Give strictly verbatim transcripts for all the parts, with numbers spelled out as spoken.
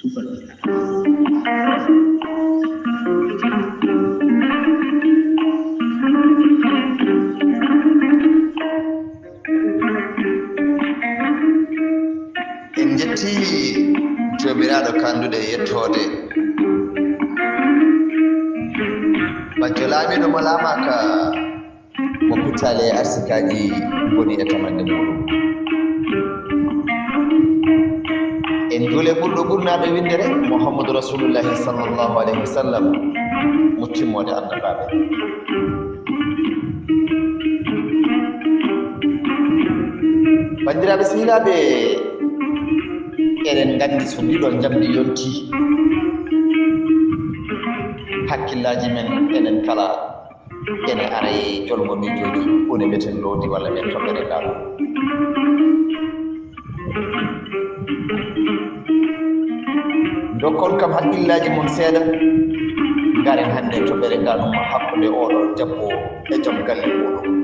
Tufal. En njetti Joomiraaɗo kanduɗe e yettoode. Bajjo laamiiɗo mo laamaaka mo pittaali e arsikaaji ngoni e tamannde muuɗum. En njuule ɓurɗo ɓurnaaɓe winndere, Muhammadu Rasulullahi sallallahu alayhi wa sallam, mo timmoode annabaaɓe. Banndiraaɓe sehilaaɓe, eɗen nganndi so ndiɗo njamndi yontii, hakkillaaji men enen kala ene ara e jolngo miijooji, woni meten loowdi walla men toɓɓere ngal. Ndokkon kam hakkillaaji mon seeɗa, ngaren hannde e toɓɓere ngal ɗum hakkunde oɗo debbo e joom galle muɗum.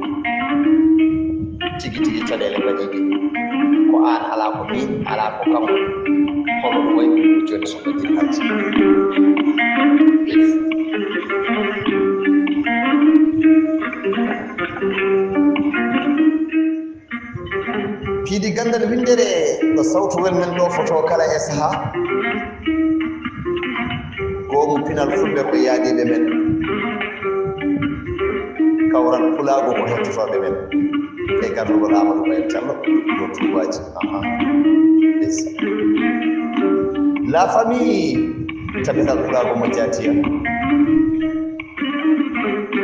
Tigi tigi caɗeele mbaɗiiɗe. Ko aan alaa ko miin, alaa ko kam. Homo ɗum wayi ko jooni so ɓe jiri haalde. Piidi ganndal winndere ɗo sawtuwel men ɗo foto kala e sahaa. Goomu pinal fulɓe ko yaadiiɓe men. Kawral pulaagu ko hettotooɓe men. E garnugol Amadou Bayel Diallo ɗo Tuubaaji. Aha. Yes. La famille, tabinal pulaagu mo jaatiya.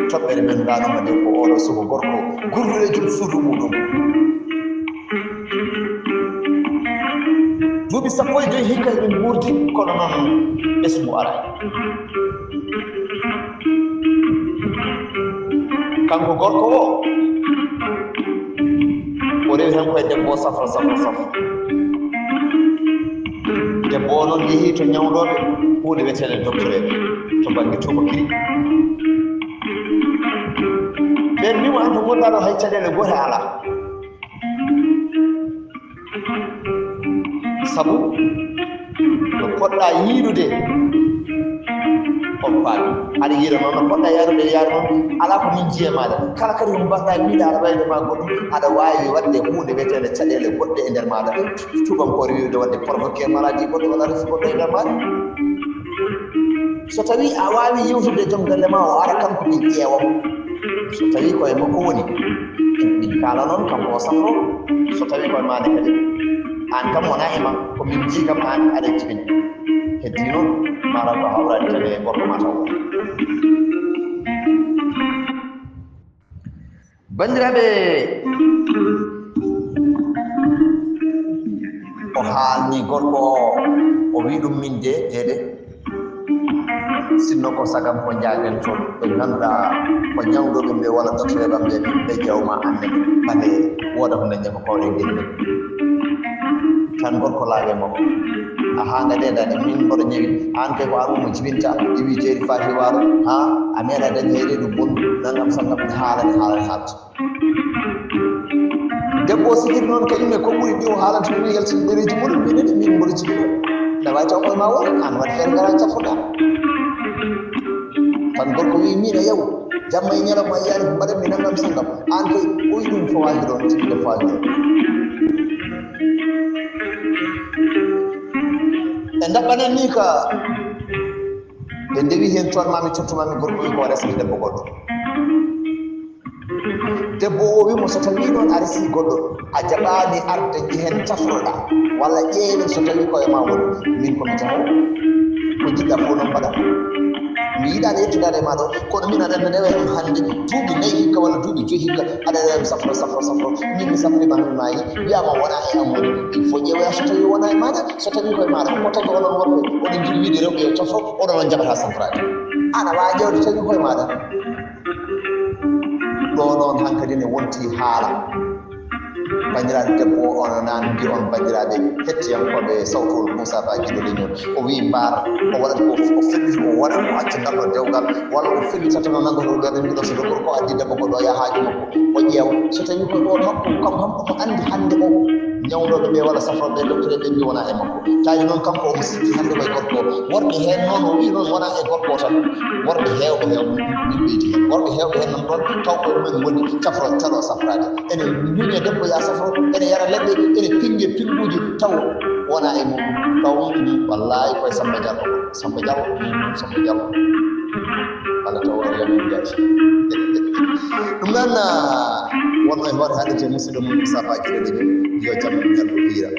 Toɓɓere men mbaɗoma de ko oɗo suko gorko gurduɗo e joom suudu muɗum. Duuɓi sappo e joyi hikka eɓe nguurdi, kono noon ɓesngu araani. Kanko gorko o, o rewi heen koye debbo o safro, safro, safro. Debbo o noon yehi to ñawndooɓe huunde wiyeteende docteur to bannge tuubakiri. Ɓeen mbimo, "Aan ko ngonɗaa ɗo, hay caɗeele goote alaa." Sabu no poɗɗaa yiidude, on paami. Aɗa yiida noon, no poɗɗaa yaarude, yaar noon. Alaa ko min njiya maaɗa. Kala kadi ko mbaɗɗaa, miɗa aɗa wayde ma goɗɗum, aɗa waawi waɗde huunde wiyeteende caɗeele goɗɗe e nder maaɗa. Tuubankoore wiide waɗde provoquer maladie goɗɗo walla resi goɗɗo e nder maaɗa. So tawii a waawi yewtude e joom galle ma, o ara kanko, min ƴeewa mo. So tawii ko e makko woni, min kaala noon kanko o safro. So tawii ko e maande kadi, aan kam wonaa e ma, ko min njii kam aan aɗa jibini. Heddii noon, maataw ko hawraani tan e gorko ma taw. Banndiraaɓe, o haalni gorko o, o wi ɗum min de, deede. Sinno ko sagam ko njaaden toon, ɓe ngannduɗaa ko ñawndooɓe ɓe walla docteur ɓe, ɓe ƴeewma annde, ɓade wooda ko dañde ko kawɗe ngel. Tan gorko laawe makko. Ahaa, nga de dañi, min mboɗo ñawi. Aan kay ko ar mo jibinta, iwi jeeri faati waalo. Ha, a meeɗa dañde e reedu bondu, nangam sangam, ne haala, ne haala, ne haalta. Debbo o sikiri noon kañum e ko ɓuri ɗi o haalanta ɗum e yaltin ɗereeji muɗum, minen min mboɗo jibina. Ne wawi taw koye ma woni, aan waɗi feere ngara cafroɗa. Tan gorko wi, min a yaw, jamma e ñalawma a yiyaani ko mbaɗanmi nangam sangam. Aan kay, oyi ɗum fawaki ɗon, jibinde fawaki ɗon. Ɓe ndaɓɓanan ni ka, ɓe ndewi heen, coormami, cottuma mi, gorko wi ko resde debbo goɗɗo. Debbo o wi mo, so tawii noon a resii goɗɗo, a jaɓaani arde heen cafroɗa, walla ƴeewen so tawii ko e ma woni, min ko mi jahoowo. Ko njiɗɗa fof noon mbaɗa. Mi yiɗaani yettudaade e ma ɗo, kono min aɗa anndi newere am hannde, duuɓi nayi hikka walla duuɓi joyi hikka, aɗa anndi am safro, safro, safro. Min mi safriima, mi maayi, wiyaama wonaa e am woni. Il faut ƴeewoya so tawii wonaa e maaɗa, so tawii ko e maaɗa. Ko tagi onon worɓe, oɗon njiɗi wiide rewɓe yo cafro, oɗon on njaɓata safraade. Aan a waawaa ƴeewde tawi ko e maaɗa. Ɗo noon hankadi ne wonti haala. Banndiraaɓe debbo o, ono naan mbi on, banndiraaɓe hettiyankooɓe sawtol Moussa Ba Guido Leñol, o wii mbaar, o waɗat ko, o felliti, o waɗat ko acca ngal ɗo dewgal, walla o fellitata no nanngoto ɗo, ɗo so gorko addi debbo ko ɗo yaha haaju makko, o ƴeewa. So tawii ko ɗo makko, kam, kam omo anndi hannde o Ñawndooɓe ɓe walla safrooɓe ɓe, docteur ɓe mbi wonaa e makko. Tawi noon kanko omo sikki hannde koye gorko o. Worɓe heen noon o wii noon wonaa e gorko o tan. Worɓe heewɓe heen min ɓeyti heen. Worɓe heewɓe heen noon ɗoon taw koye mumen woni safro, calo safraade. Ene muñe debbo ya safro, ene yara leɗɗe, ene pinnge pinnguuji taw wonaa e mum. Taw wallaahi koye Samba Diallo. Samba Diallo, Samba Diallo. Walla taw wonaa leɗɗe jaati. Ɗum noon wonno e hoore haalirde musidɗo mum Moussa Ba Guiɗo Leñol. Yo jam ñallu hiira.